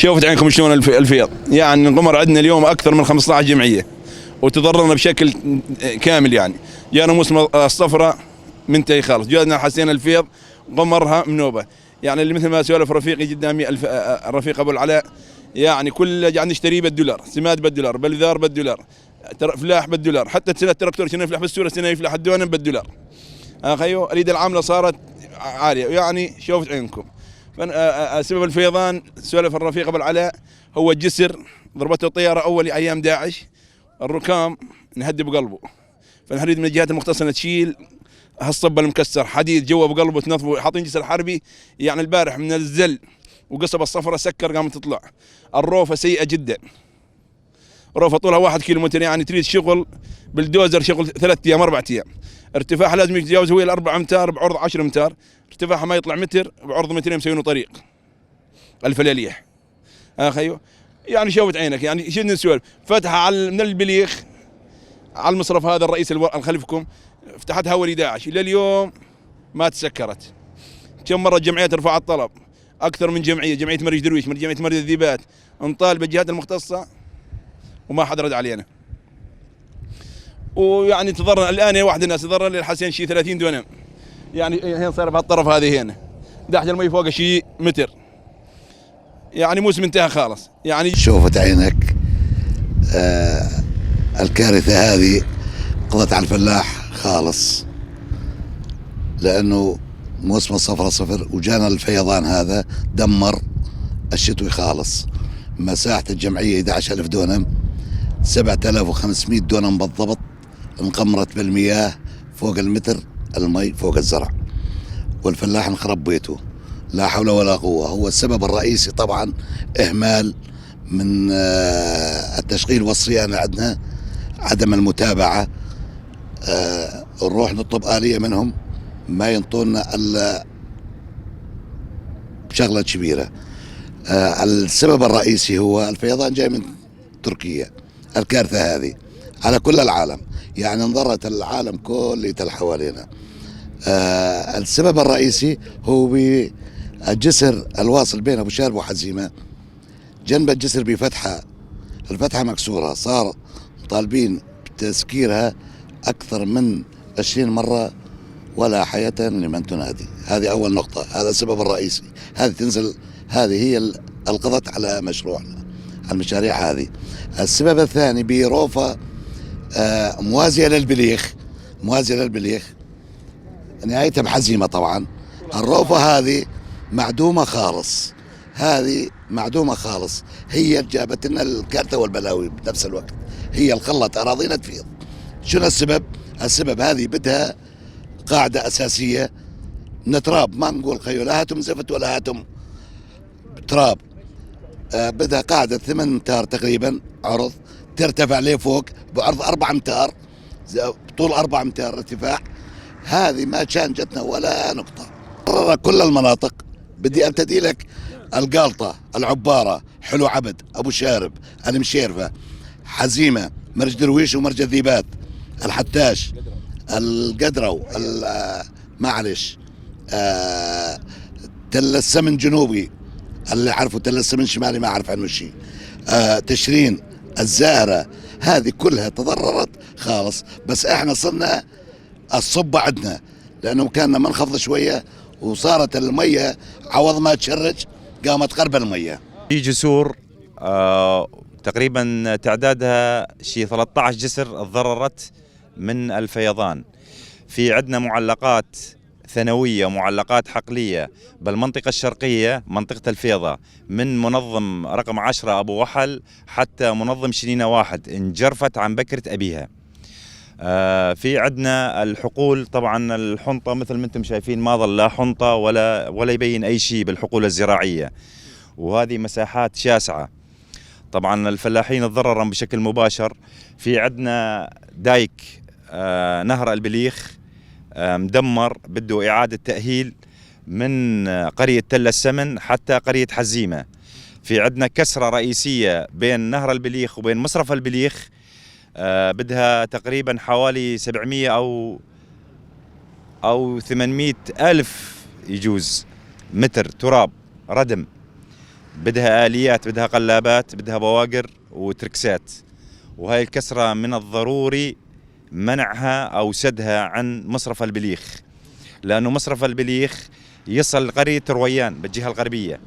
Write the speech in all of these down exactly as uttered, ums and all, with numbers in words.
شوفت عينكم شلون الف-، الفيض. يعني، القمر عندنا اليوم أكثر من خمسطعش جمعية، وتضررنا بشكل كامل. يعني، جانا موسم الصفرة منتهي خالص، جانا حسينا الفيض قمرها منوبة. يعني، اللي مثل ما سولف رفيقي قدامي، الف-، آه، آه، رفيق أبو العلاء، يعني، كل قاعد نشتري بالدولار، سماد بالدولار، بلذار بالدولار، تر-، فلاح بالدولار. حتى السنة التراكتور شنو يفلح بالسورة، السنة يفلح الدوانم بالدولار. آه، خيو، اليد العاملة صارت عالية، يعني، شوفت عينكم. فن-، آه، آه، آه، سبب الفيضان، سولف الرفيق أبو العلاء، هو الجسر، ضربته الطيارة أول أيام داعش، الركام نهدي بقلبه. فنحريد من الجهات المختصة إن تشيل هالصب المكسر، حديد جوا بقلبه تنظفه، حاطين جسر حربي. يعني، البارح من الزل وقصب الصفرة سكر، قامت تطلع. الروفة سيئة جدًا، روفة طولها واحد كيلومتر، يعني، تريد شغل بلدوزر، شغل ثلاث أيام، أربع أيام. ارتفاعها لازم يتجاوز هو الأربع أمتار بعرض عشر أمتار، ارتفاعها ما يطلع متر، بعرض مترين مسوينه طريق. الفلاليح. آه، خيو. يعني، شوفت عينك، يعني، شنو نسولف؟ فتحة على ال-، من البليخ على المصرف هذا، الرئيس الو-، الخلفكم، فتحتها ولي داعش. إلى اليوم ما تسكرت. كم مرة جمعية رفعت طلب، أكثر من جمعية، جمعية مريج درويش، جمعية مريج الذيبات، نطالب الجهات المختصة وما حد رد علينا. ويعني، تضرر الآن، يا واحد الناس تضرر لي الحسين شي ثلاثين دونم. يعني، هين صار بهالطرف هذه هنا، داحت المي فوق شي متر. يعني، موسم انتهى خالص. يعني، شوفت عينك. آه، الكارثة هذه قضت على الفلاح خالص، لأنه موسم الصفرة صفر، وجانا الفيضان هذا دمر الشتوي خالص. مساحة الجمعية احدعش ألف دونم، سبعة آلاف وخمسمية دونم بالضبط انقمرت بالمياه، فوق المتر المي فوق الزرع، والفلاح انخرب بيته. لا حول ولا قوة. هو السبب الرئيسي طبعًا إهمال من، آه، التشغيل والصيانة عندنا، عدم المتابعة. آه، نروح نطلب آلية منهم، ما ينطونا إلا بشغلة كبيرة. آه، السبب الرئيسي هو الفيضان جاي من تركيا. الكارثة هذه على كل العالم، يعني، انضرت العالم كلية اللي حوالينا. آه، السبب الرئيسي هو بالجسر الواصل بين أبو شارب وحزيمة. جنب الجسر بفتحة، الفتحة مكسورة، صار طالبين بتسكيرها أكثر من عشرين مرة، ولا حياة لمن تنادي. هذه أول نقطة، هذا السبب الرئيسي. هذه تنزل، هذه هي ال-، القضت على مشروعنا، على المشاريع هذه. السبب الثاني بروفة، آه، موازية للبليخ، موازية للبليخ، نهايتها بحزيمة طبعًا. الروفة هذه معدومة خالص، هذه معدومة خالص، هي جابت لنا الكارثة والبلاوي بنفس الوقت، هي الخلت أراضينا تفيض. شنو السبب؟ السبب هذه بدها قاعدة أساسية، من تراب، ما نقول خيو، لا هاتم زفت ولا هاتم تراب. آه، بدها قاعدة ثمانية أمتار تقريبًا عرض، ترتفع لفوق بعرض أربعة أمتار، ز-، طول أربعة أمتار ارتفاع. هذه ما كان جتنا ولا نقطة. كل المناطق، بدي أبتدي لك: القالطة، العبارة، حلو عبد، أبو شارب، المشيرفة، حزيمة، مرج درويش ومرج الذيبات، الحتاش، القدرو، ال-، آه، معلش، آه، تل السمن جنوبي، اللي عارفه تل السمن شمالي ما عارف عنه شيء. آه، تشرين، الزهرة، هذه كلها تضررت خالص، بس احنا صرنا الصبة عندنا، لأنه كان منخفض شوية وصارت المية عوض ما تشرج قامت قرب المية. في جسور، آه، تقريبًا تعدادها شي ثلاثطعش جسر تضررت من الفيضان. في عندنا معلقات ثانوية، معلقات حقلية بالمنطقة الشرقية، منطقة الفيضة، من منظم رقم عشرة أبو وحل حتى منظم شنينة واحد، انجرفت عن بكرة أبيها. آه، في عندنا الحقول، طبعًا الحنطة مثل ما انتم شايفين ما ظل لا حنطة ولا، ولا يبين أي شيء بالحقول الزراعية، وهذه مساحات شاسعة. طبعًا الفلاحين تضررن بشكل مباشر. في عندنا دايك، آه، نهر البليخ، آه، مدمر، بده إعادة تأهيل من، آه، قرية تل السمن حتى قرية حزيمة. في عندنا كسرة رئيسية بين نهر البليخ وبين مصرف البليخ، آه، بدها تقريبًا حوالي سبعمية أو، أو ثمنمية ألف يجوز متر تراب ردم. بدها آليات، بدها قلابات، بدها بواقر وتركسات. وهاي الكسرة من الضروري منعها أو سدها عن مصرف البليخ، لأنه مصرف البليخ يصل قرية رويان بالجهة الغربية.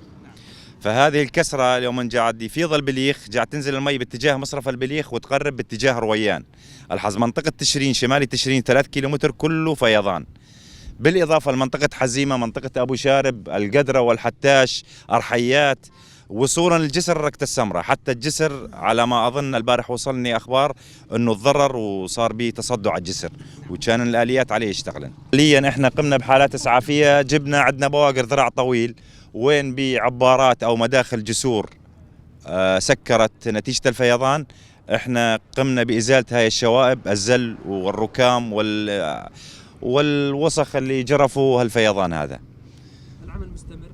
فهذه الكسرة اليوم من قاعد يفيض البليخ، قاعد تنزل المي باتجاه مصرف البليخ وتقرب باتجاه رويان. الحظ منطقة تشرين، شمالي تشرين، ثلاث كيلومتر كله فيضان. بالإضافة لمنطقة حزيمة، منطقة أبو شارب، القدرة والحتاش، أرحيات، وصولا للجسر الركتة السمراء. حتى الجسر على ما أظن البارح وصلني أخبار أنه تضرر وصار بيه تصدع على الجسر، وكان الآليات عليه يشتغلن. حاليا إحنا قمنا بحالات إسعافية، جبنا عندنا بواقر ذراع طويل وين بعبارات أو مداخل جسور، آه، سكرت نتيجة الفيضان. إحنا قمنا بإزالة هاي الشوائب، الزل والركام وال-، والوسخ اللي جرفوا هالفيضان هذا. العمل مستمر؟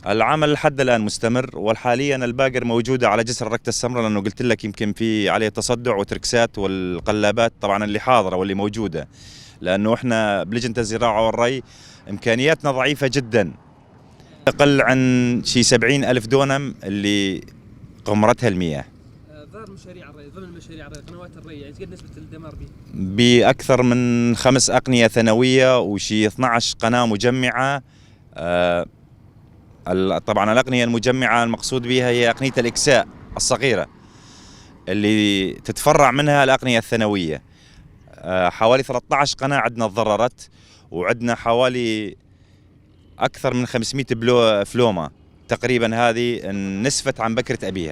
العمل لحد الآن مستمر، وحاليا الباقر موجودة على جسر الركتة السمراء، لأنه قلت لك يمكن في عليه تصدع وتركسات والقلابات طبعا اللي حاضرة واللي موجودة، لأنه إحنا بلجنة الزراعة والري إمكانياتنا ضعيفة جدا. أقل عن شي سبعين ألف دونم اللي قمرتها المياه. آه، ضمن مشاريع الري، ضمن مشاريع الري، قنوات الري، يعني، ايش قد نسبة الدمار بيه؟ بأكثر من خمس أقنية ثانوية وشي اثنعش قناة مجمعة. آه، ال-، طبعًا الأقنية المجمعة المقصود بيها هي أقنية الإكساء الصغيرة اللي تتفرع منها الأقنية الثانوية. آه، حوالي ثلاثطعش قناة عندنا تضررت، وعندنا حوالي أكثر من خمسمية بلو-، فلومة تقريبًا، هذه نسفت عن بكرة أبيها.